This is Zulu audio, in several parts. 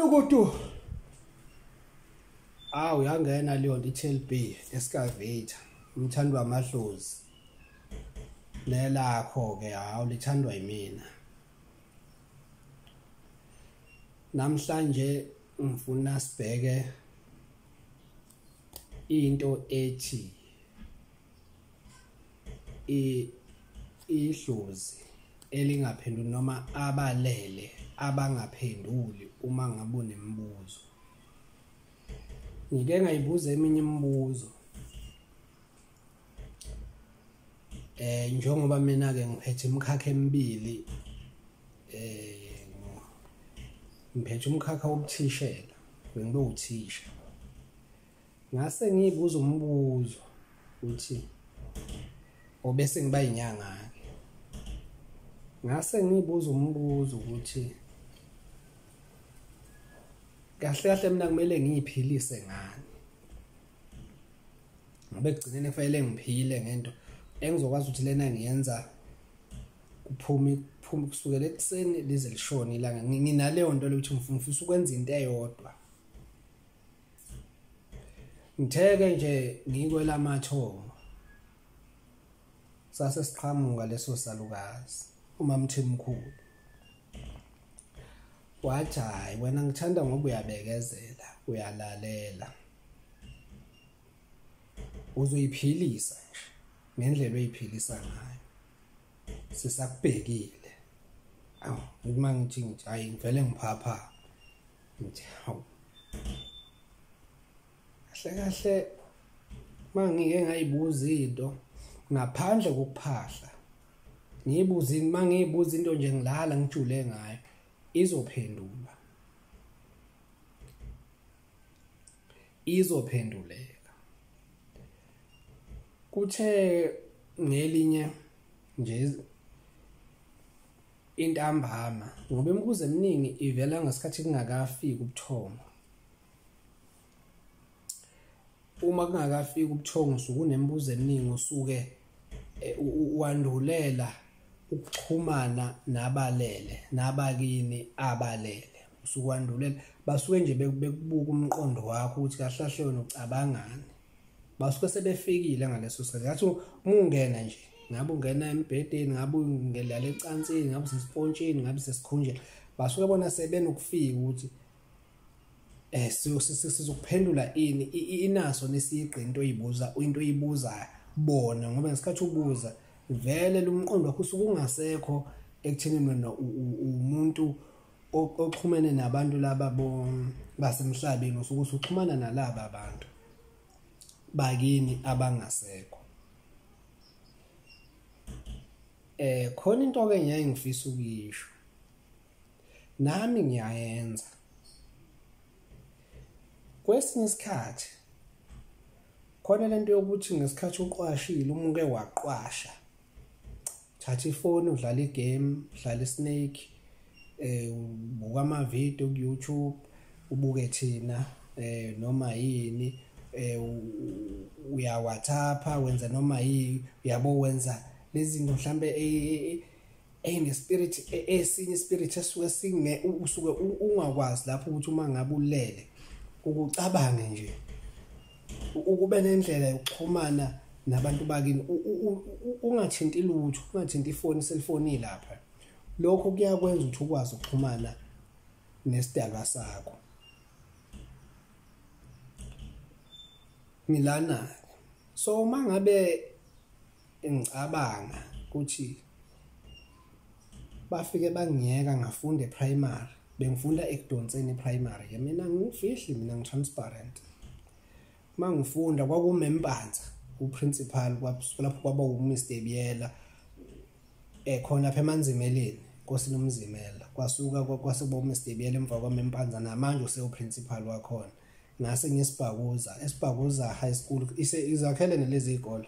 Gulukudu. Awu yangena leyo nto i-TLB excavator umthandi wamadlozi. Nelakho ke hawu lithandwa yimina. Namhlanje ngifuna sibheke into ethi idlozi elingaphenduli noma abalele abangaphenduli uma ngabe unemibuzo. Ngike ngayibuza eminye imibuzo njengoba mina ke ngiphethe imikhakha emibili, ngiphethe umkhakha wobuthishela, bengibe uthisha. Ngase ngiyibuza umbuzo uthi obese ngiba inyanga ke. Ngase ngiyibuza umbuzo ukuthi kahle kahle mina kumele ngiyiphilise ngani? Ngoba ekugcineni kufanele ngiphile ngento engizokwazi ukuthi lena ngiyenza kuphume kusukela ekuseni lize lishone ilanga. Nginaleyo nto lokuthi ngifisa ukwenza into eyodwa. Ngitheke nje ngikwelamathongo sase siqhamuka leso salukazi uMamthimkhulu. Wathi hayi wena ngithanda ngoba uyabekezela, uyalalela, uzoyiphilisa nje ngendlela oyiphilisa ngayo, sisakubhekile. Awu uma ngithi ngithi hayi ngivele ngiphapha ngithi hawu kahle kahle mangike ngayibuza into ngaphandle kokuphahla, ngiyibuza mangiyibuza into nje ngilala ngijule ngayo izophendula, izophenduleka. Kuthe ngelinye nje intambama, ngoba imibuzo eminingi ivela ngesikhathi kungakafiki ubuthongo. Uma kungakafiki ubuthongo usuke unemibuzo eminingi, usuke uwandulela ukuxhumana nabalele nabakini abalele, usuke wandulela basuke nje bekubuka umqondo wakho ukuthi kahle kahle wena ucabangani. Basuke sebefikile ngaleso sikhathi. Ngathi uma ungena nje, ngabe ungena embhedeni, ngabe ungelala ecansini, ngabe usesipontshini, ngabe usesikhunjeni, basuke bona sebenokufika ukuthi sizokuphendula ini, inaso nesigqi into oyibuza, into oyibuza bona. Ngoba ngesikhathi ubuza vele lo mqondo wakho usuke ungasekho ekuthenini wena umuntu oxhumene nabantu laba basemhlabeni, usuke usuxhumana nalaba abantu bakini abangasekho. Khona into ke ngiyaye ngifisa ukuyisho, nami ngiyayenza kwesinye isikhathi. Khona lento yokuthi ngesikhathi uqwashile, uma uke waqwasha, thatha ifoni udlala igame, udlala isnake, ubuka ama-video ku-YouTube, ubuke thina noma yini, uya-WhatsApp, wenza noma yini, uyabo, wenza lezi zinto mhlambe eyinespirit, esinye ispirit esuke singe usuke ungakwazi lapho ukuthi uma ngabe ulele ukucabange nje ukube nendlela yokuxhumana nabantu bakini, ungathinti lutho, ungathinti ifoni, cellphone lapha. Lokho kuyakwenza ukuthi ukwazi ukuxhumana nesidalwa sakho. Ngilana so uma ngabe ngicabanga ukuthi bafike bangiyeka ngafunda eprimary, bengifunda ekudonseni eprimary ke mina ngifihli, mina ngitransparent. Mangifunda kwakumempanza uprincipal, lapho kwaba uMr Biyela khona lapha eManzimeleni, Nkosi noMzimela, kwasuka kwase kuba uMr Biyela emva kwamempanza, namanje usewuprincipal wakhona. Ngase ngisibhakuza esibhakuza high school, izakhele nalezi izikole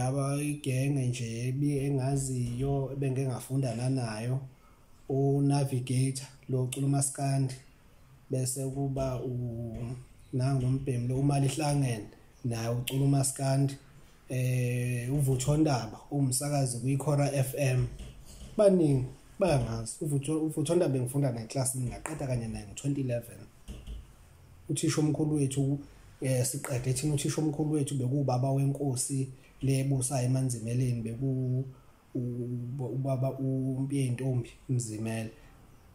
abayigenge nje engaziyo ebengeke ngafunda nanayo, unavigator lo cula umaskandi, bese kuba nangu nombhemi lo uMalihlangene naye ucula umaskandi, uVuthondaba umsakazi kwiKhora FM. Baningi Bayangazi. Uvuthondaba bengifunda naye eklasini, ngaqeda kanye naye ngo-2011. Uthisha omkhulu wethu siqede thina, uthisha omkhulu wethu bekuwubaba wenkosi lebusayo eManzimeleni, beku ubaba uMpiyeyintombi Mzimela.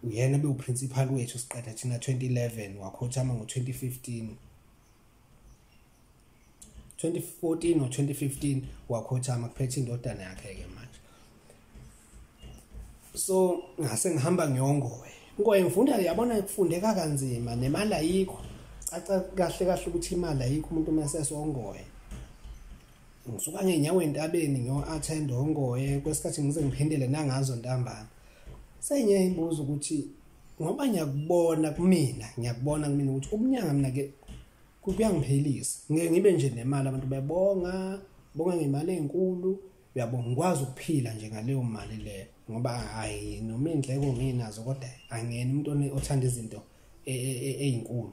Uyena bewuprincipal wethu siqeda thina 2011, wakhothama ngo-2015. 2014 or 2015 wakhothama, kuphethe indodana yakhe-ke manje. So ngase ngihamba ngiyongoye. Ngoye ngifunda, yabona kufundeka kanzima nemali ayikho. Caca kahle kahle ukuthi imali ayikho umuntu uma esesongoye. Ngisuka ngeenyawo entabeni ngiyo-attend ongoye, kwesikhathi ngize ngiphindele nangazo ntambama. Sengiyayibuza ukuthi ngoba ngiyakubona kumina, ngiyakubona kumina ukuthi ubunyanga mina ke kuyangiphilisa. Ngeke ngibe nje nemali abantu bebonga, bonga ngemali enkulu, uyabonga ngikwazi ukuphila nje ngaleyo mali leyo ngoba hayi noma indleko nginazo kodwa angiyena umuntu othanda izinto ezinkulu.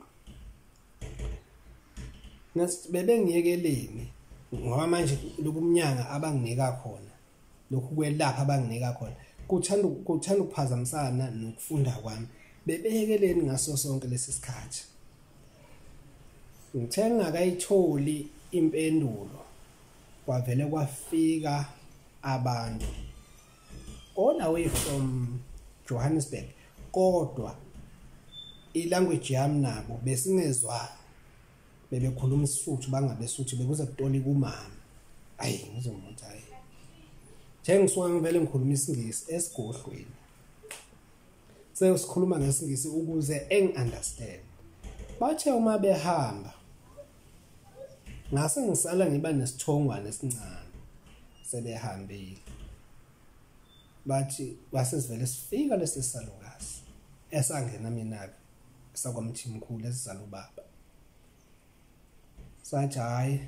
Ngathi bebengiyekeleni ngoba manje lokumnyanga abanginika khona, lokhu kwelapha abanginika khona kuthanda ukuphazamisana nokufunda kwami. Bebeyekeleni ngaso sonke lesi sikhathi. Ngithe ngingakayitholi impendulo kwavele kwafika abantu all the way from Johannesburg, kodwa ilanguage yami nabo besingezwani, bebekhuluma isiSuthu bangabeSuthu, bekuze kutolika umama. Ayi ngizomuntu hayi njengisuka ngivele ngikhuluma isiNgisi esigodlweni, sesikhuluma ngesiNgisi ukuze engi-understand. Bathe uma behamba ngase ngisala ngiba nesithongwane esincane sebehambile. Bathi wasesivele sifika lesi salukazi esangena mina-ke sakwaMthimkhulu esizala ubaba. Sathi hhayi,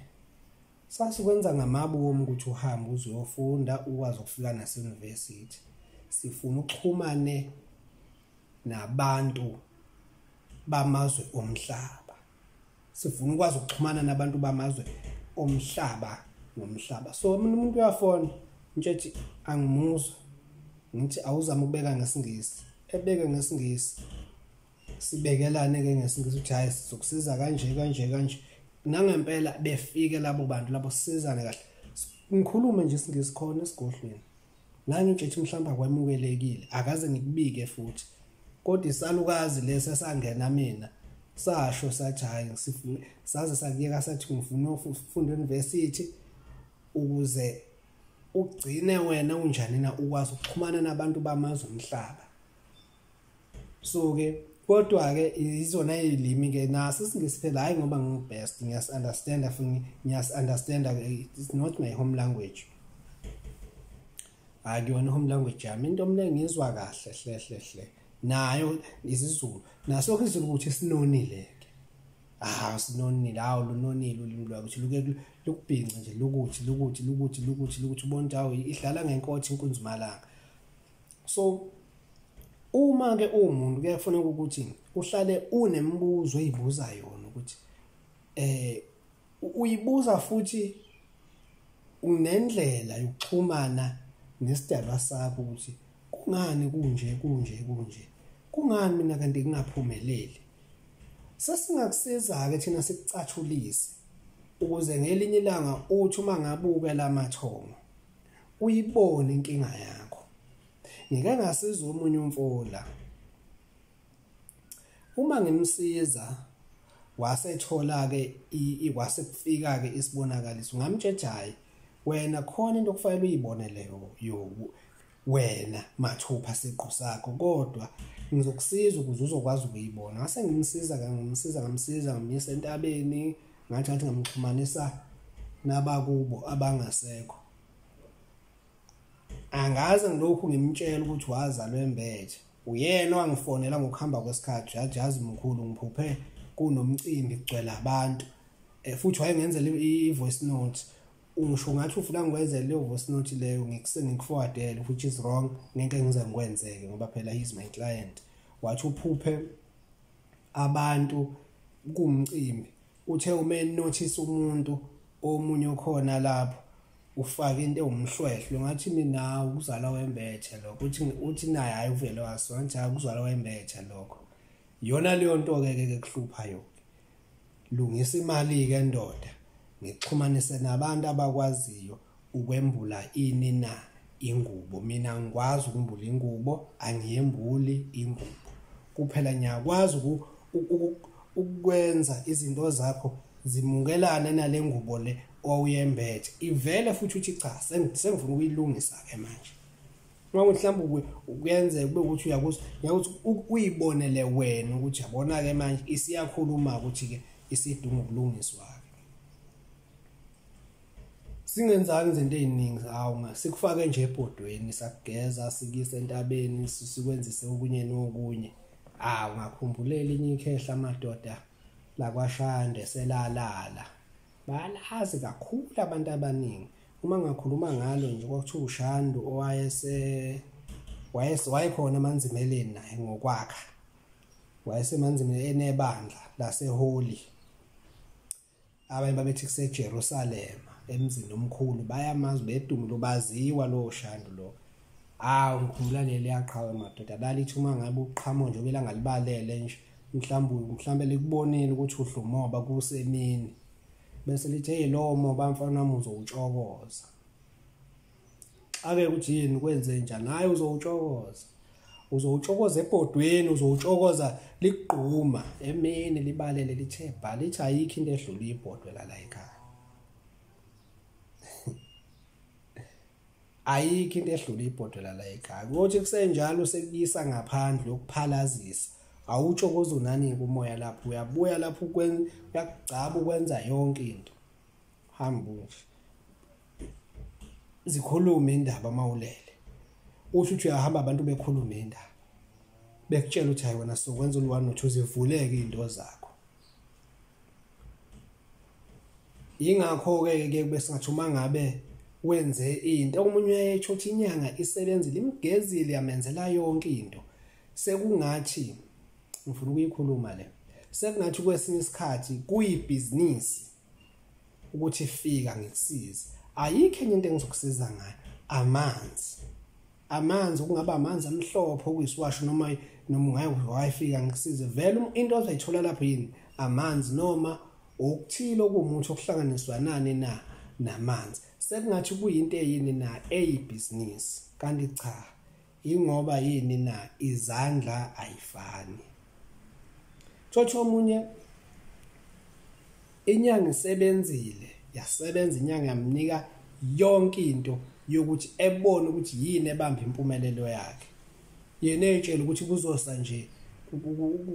sasikwenza ngamabomu ukuthi uhambe uze uyofunda ukwazi ukufika nase-university. Sifuna uxhumane nabantu bamazwe omhlaba, sifuna ukwazi ukuxhumana nabantu bamazwe omhlaba ngomhlaba. So mina umuntu uyafona ngitshethi angimuzwa, ngithi awuzame ukubeka ngesiNgisi, ebeke ngesiNgisi, sibekelane-ke ngesiNgisi ukuthi hhayi sizokusiza kanje kanje kanje. Nangempela befike labo bantu labo sisizane kahle, ngikhulume nje isiNgisi khona esigodlweni. Ngangitshethi mhlawumbe akwamukelekile, akaze ngikubike futhi, kodwa isalukazi lesi esangena mina sasho sathi hhayi ngisifune, saze sakuyeka sathi ngifuna ukufunda university ukuze ugcine wena unjani na ukwazi ukuxhumana nabantu bamazwe omhlaba. So-ke kodwa-ke izona iy'limi-ke naso isiNgisi phela hhayi ngoba ngiwu-best, ngiyasi-understand-a futhi ngiyasi-understand-a, it's not my home language. Akuyona home language yami, into mina engizwa kahle hle hle hle nayo isiZulu. Naso isiZulu ukuthi sinonile-ke, ah sinonile, hawu lunonile ulimi lwakuthi luke lukubhince nje lukuthi lukuthi lukuthi lukuthi lukuthi ubona ukuthi hawu idlala ngenkothi inkunzimalanga. So uma-ke uwumuntu kuyafuneka ukuthi uhlale unemibuzo oyibuza yona ukuthi uyibuza futhi unendlela yokuxhumana nesidalwa sakho ukuthi kungani kunje kunje kunje, kungani mina kanti ngingaphumeleli. Sesingakusiza-ke thina sikucathulise ukuze ngelinye ilanga uthi uma ngabuka lamathongo uyibone inkinga yakho. Ngike ngasiza omunye umfula, uma ngimsiza wasethola-ke wasekufika-ke isibonakaliso, ngamtshela hhayi wena khona into okufanele uyibone leyo wena mathupha siqu sakho, kodwa ngizokusiza ukuze uzokwazi ukuyibona. Ngase ngimsiza ngimsiza ngamsiza ngamyisa entabeni, ngathi ngathi ngamxhumanisa nabakubo abangasekho. Angaze ngilokhu ngimtshela ukuthi wazalwa embethe, uyena owangifonela ngokuhamba kwesikhathi, yathi yazi mkhulu ngiphuphe kunomcimbi kugcwele abantu, futhi wayengenzela i-voice note. Ungisho ngathi ufuna ngikwenzele leyo voice note leyo ngikuforwardele, which is wrong, ngeke ngize ngikwenzeke ngoba phela he is my client. Wathi uphuphe abantu kumcimbi, uthe uma enothisa umuntu omunye okhona lapho Ufake into ewumhlwehlwe, ngathi mina ukuzalwa wembethe lokho, uthi naye hayi uvele waso ngathi hayi ukuzalwa wembethe lokho. Iyona leyo nto ke ke kuhluphayo. Lungisa imali ke ndoda, ngixhumanise nabantu abakwaziyo ukwembula ini na ingubo. Mina ngikwazi ukumbula ingubo, angiyembuli ingubo kuphela. Ngiyakwazi ukwenza izinto zakho zimukelane nale ngubo le owuyembethe, ivele futhi uthi cha sengifuna ukuyilungisa ke manje. Uma mhlawumbe kuyenzeka kube ukuthi uyakuzwa, ngiyakuthi uyibonele wena ukuthi yabona ke manje isiyakhuluma ukuthi ke isidinga ukulungiswa ke. Singenzanga izinto eziningi, hawu sikufake nje ebhodweni, sakugeza, sikise entabeni, sikwenzise okunye nokunye. Hawu ngakhumbulela inye ikhehla amadoda lakwaShande selalala. Bayalazi kakhulu abantu abaningi. Uma ngakhuluma ngalo nje kwakuthiwa uShandu wayekhona eManzimeleni naye ngokwakha. Wayesemanzimeleni enebandla laseHoli. Abanye babethi kuseJerusalema emzini omkhulu, bayamazi bedumile, baziwa lo Shandu lo. Hawu ngikhumbula leli yaqhawe madoda, lalithi uma ngabe uqhamo nje belanga libalele nje, mhlawumbe likubonile ukuthi udla umoba kusemini, bese lithi hey lo moba mfana wami uzowutshokoza. Ake ukuthi yini kwenze njani? Hayi uzowutshokoza, uzowutshokoza ebhodweni, uzowutshokoza ligquma emini libalele lithe bha, lithi ayikho into edlula ibhodwe la ekhaya. Ayikho into edlula ibhodwe la ekhaya. Kuthi kusenjalo sekuyisa ngaphandle ukuphalazisa, awutshokoza unani umoya lapho, uyabuya lapho uyakugcaba ukwenza yonke into. Hamba nje zikhulume indaba mawulele, usho ukuthi uyahamba abantu bekhuluma indaba, bekutshela ukuthi hayi wena sokwenza u1 no 2, zivuleke izinto zakho. Ingakho ke ke kube singathi uma ngabe wenze into, omunye uyayetsho ukuthi inyanga isebenzile, imgezile, yamenzela yonke into. Sekungathi ngifuna ukuyikhuluma le, sekungathi kwesinye isikhathi kuyibhizinisi ukuthi fika ngikusize. Ayikho enye into engizokusiza ngayo, amanzi. Amanzi kungaba amanzi amhlophe okuyisiwasho, noma ungayifika ngikusize vele. Into ozoyithola lapho yini? Amanzi noma okuthile okumuthi okuhlanganiswa nani na namanzi. Sekungathi kuyinto eyini na eyibhizinisi, kanti cha, ingoba yini na izandla ayifani. Thotho omunye inyanga isebenzile, yasebenza inyanga yamnika yonke into yokuthi ebone ukuthi yini ebamba impumelelo yakhe. Yena etshela ukuthi kuzosa nje,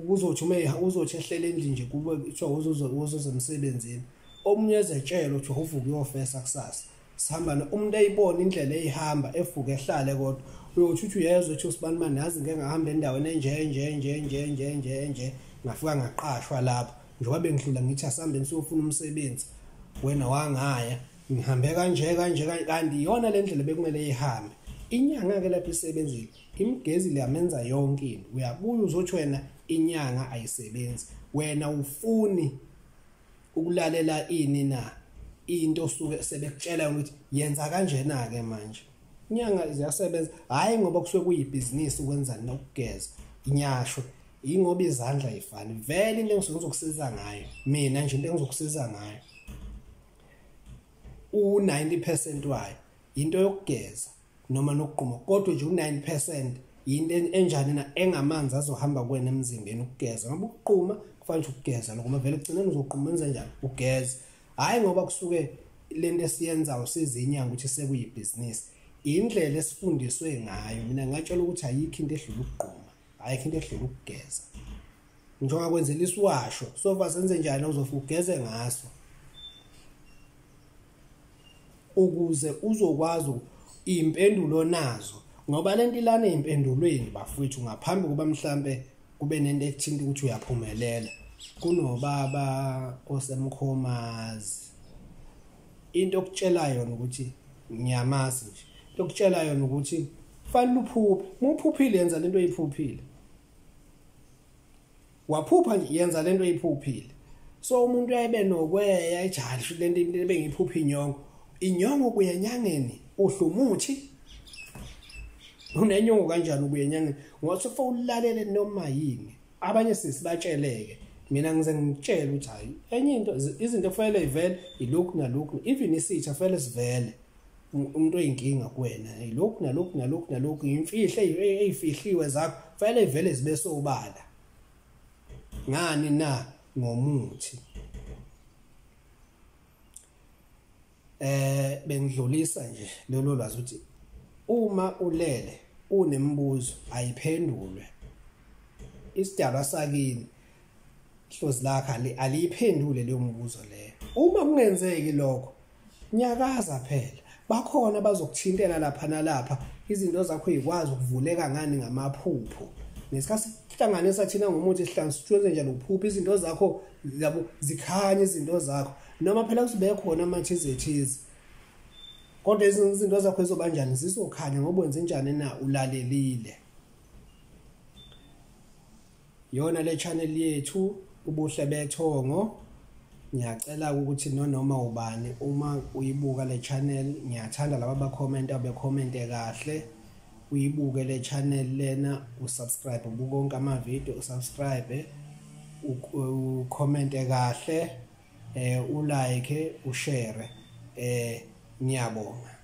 kuzothi uma uzothi ehlele endlini nje kube kuthiwa uzoza emsebenzini. Omunye ezetshela ukuthi uvuka uyofesa kusasa, sihamba umuntu eyibona indlela eyihamba efuke ehlale, kodwa uyothi uthi uyezwa ukuthi usibani mani yazi ngeke ngahamba endaweni enje nje nje nje nje nje nje, ngafika ngaqashwa lapho njengoba bengidlula ngithi asihambeni siyofuna umsebenzi, wena wangaya ngihambe kanje kanje, kanti iyona le ndlela bekumele ihambe. Inyanga ke lapho isebenzile, imgezile yamenza yonke into. Uyabuya uzothi wena inyanga ayisebenzi, wena ufuni ukulalela ini na into osuke sebekutshela ukuthi yenza kanjena ke manje. Inyanga ziyasebenza, hayi ngoba kusuke kuyibhizinisi ukwenza nokugeza inyasho, ingoba izandla ayifani. Vele into engizokusiza ngayo mina nje, into engizokusiza ngayo u90% wayo into yokugeza noma nokugquma, kodwa nje u9% into enjani na engamanzi azohamba kuwena emzimbeni ukugeza. Ngoba ukugquma kufanele ukugeza lokho, vele ekugcineni uzoqhuma wenze njani ugeze. Hayi ngoba kusuke lento esiyenzayo sizinyanga ukuthi sekuyibhizinisi, indlela esifundiswe ngayo. Mina ngatshela ukuthi ayikho into edlula ukugquma, ayikho into edlula ukugeza. Njengoba kwenzela isiwasho sofa senze njani uzofika ugeze ngaso ukuze uzokwazi impendulo nazo. Ngoba lento ilana impendulweni bafowethu, ngaphambi kuba mhlambe kube nento ethinta ukuthi uyaphumelela. Kunobaba osemkhomazi, into okutshela yona ukuthi ngiyamazi nje, into okutshela yona ukuthi fanele uphuphe. Uma uphuphile yenza lento oyiphuphile, waphupha nje yenza lento oyiphuphile. So umuntu uyayibe nokweya ejali lento bengiphupha inyongo, Inyongo kuya enyangeni uhlumuthi unenyongo kanjani ukuya enyangeni? Ngoba sekufanele ulalele noma yini. Abanye sisibatsheleke, mina ngize ngitshele ukuthi hayi, enye into, izinto kufanele ivele ilokhu nalokhu, even isitha kufanele sivele umuntu oyinkinga kuwena, ilokhu nalokhu nalokhu nalokhu, imfihlo eyifihliwe zakho kufanele ivele zibe sobala. Ngani na? Ngomuthi. Bengidlulisa nje lolo lwazi ukuthi uma ulele unemibuzo ayiphendulwe. Isidalwa sakini hlozi lakho aliyiphendule leyo mbuzo leyo. Uma kungenzeki lokho, nyakaza phela, bakhona bazokuthintela lapha nalapha, izinto zakho izikwazi ukuvuleka ngani ngamaphupho. Ngesikhathi sihlanganisa thina ngomuthi sihlanganiswe njalo uphupho, izinto zakho yabo zikhanye izinto zakho, noma phela kusibe khona amathize thize, kodwa izinto zakho zizobanjani? Zizokhanya ngoba wenze njani na? Ulalelile. Yona le channel yethu Ubuhle Bethongo, ngiyacela ukuthi noma ubani uma uyibuka le channel, ngiyathanda laba abakhomenta bekhomente kahle, uyibuke le channel lena, usubscribe, ubuke wonke ama-video, usubscribe, ukhomente kahle, ulike, ushare. Ngiyabonga.